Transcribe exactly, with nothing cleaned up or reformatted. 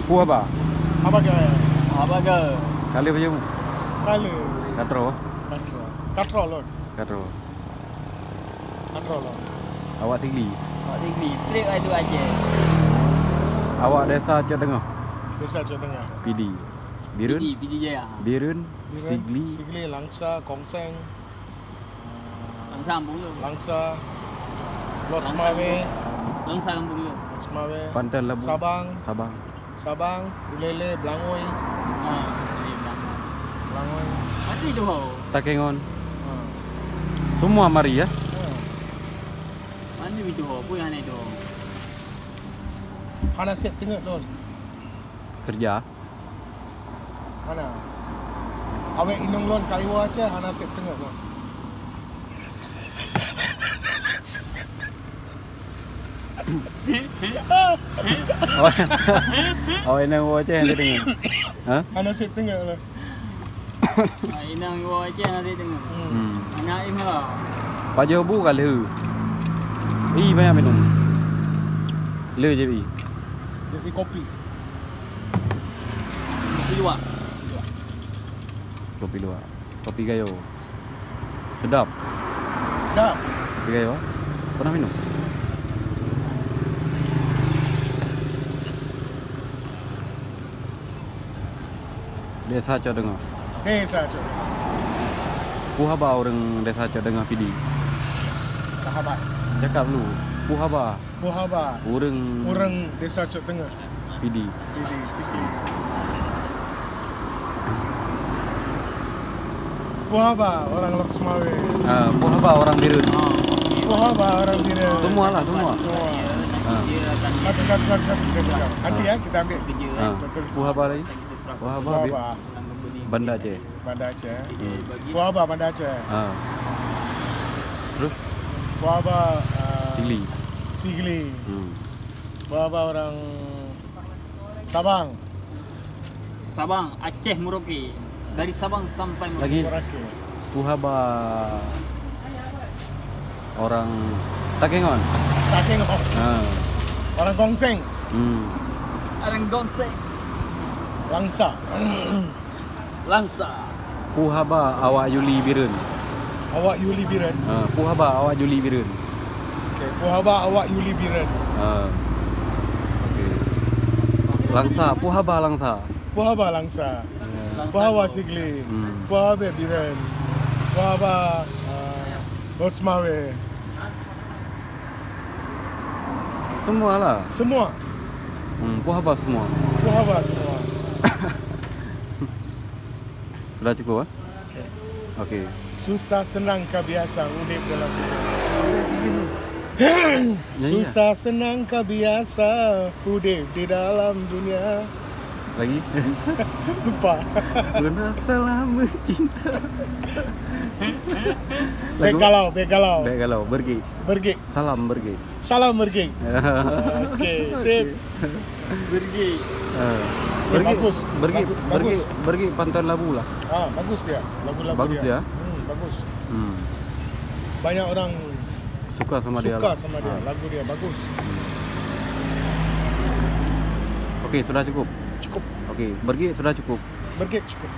Peue haba? Haba keuh? Haba keuh? Ka lheueh bajeuet? Ka lheueh. Ka troh? Ka troh. Ka troh lôn. Ka troh. Ka troh lôn. Awak Sigli? Awak Sigli. Trép ai tu Aceh. Awak desa Cot Teungoh? Desa Cot Teungoh. Pidie. Bireuen? Pidie, Pidie Jaya. Bireuen, Bireuen, Sigli. Sigli, Langsa, Kongseng. Langsa kampung lôn. Langsa. Lhokseumawe. Langsa kampung lôn. Lhokseumawe. Panton Labu. Sabang. Sabang. Sabang, Ulele, Beulangui. Ah, Ulele, Beulangui. Beulangui. Masih tu ho. Takengon. Ha. Semua mari ya. Ha. Masih tu ho, pun hana tu ho. Hana sép teungeut lôn. Kerja. Hana. Awak inong lôn ka iwoe Aceh, hana sép teungeut lôn. Awak, awak inong iwoe Aceh hana sép teungeut. Ha? Hana sép teungeut lôn. Awak inong iwoe Aceh hana sép teungeut. Hmm. Hmm. Hana im lah. Pajoh bu ka lheueh. Ih, banyak minum. Le je bi. Jadi kopi. Kopi luwak. Kopi luwak. Kopi gayo. Sedap. Sedap. Kopi gayo. Pernah minum? Desa Cot Teungoh. Desa Cot Teungoh. Peue haba ureuëng desa Cot Teungoh Pidie? Sahabat. Cakap dulu. Peue haba? Peue haba? Ureuëng. Ureuëng desa Cot Teungoh. Pidie. Pidie, Sigli. Peue haba ureuëng Lhokseumawe? Ah, peue haba ureuëng Bireuen? Peue haba ureuëng Bireuen? Semualah, semua. Semua. Ah. Satu, satu, satu, satu, satu. Nanti ya, kita ambil. Ah. Betul. Peue haba lagi? Peue haba. Peue haba? Banda Aceh. Banda Aceh. Hmm. Peue haba Banda Aceh? Ah. Terus? Peue haba, ah, Sigli. Sigli. Hmm. Peue haba ureuëng Sabang. Sabang, Aceh Merauke. Dari Sabang sampai Merauke. Lagi. Merauke. Peue haba ureuëng Takengon. Takengon. Ha. Ureuëng Kongseng. Hmm. Ureuëng Kongseng. Langsa. Langsa. Peue haba awak Yuli Bireuen? Awak Yuli Bireuen? Ha, peue haba awak Yuli Bireuen? Okey, peue haba awak Yuli Bireuen? Ha. Okey. Langsa, peue haba Langsa? Peue haba Langsa? Ya. Peue haba Sigli? Hmm. Peue haba Bireuen? Peue haba, ah, Lhokseumawe? Semualah. Semua. Hmm, peue haba semua? Peue haba semua? Sudah cukup, eh? Okey. Okey. Susah senang ka biasa udép dalam dunia. Nyanyi lah. Susah senang ka biasa udép di dalam dunia. Lagi? Lupa. Pernah salah mencinta. Bèk galau, bèk galau. Bèk galau, Bergek. Bergek. Salam Bergek. Salam Bergek. Okey, sip. Okey. Bergek. Ah. Okey, Bergek, bagus. Bergek, bagus, Bergek, bagus. Bergek Panton Labu lah. Ah, bagus dia. Lagu-lagu dia. Bagus dia? Hmm, bagus. Hmm. Banyak orang suka sama dia lah. Suka sama dia. Ah. Lagu dia bagus. Hmm. Okey, sudah cukup? Cukup. Okey, Bergek sudah cukup? Bergek cukup.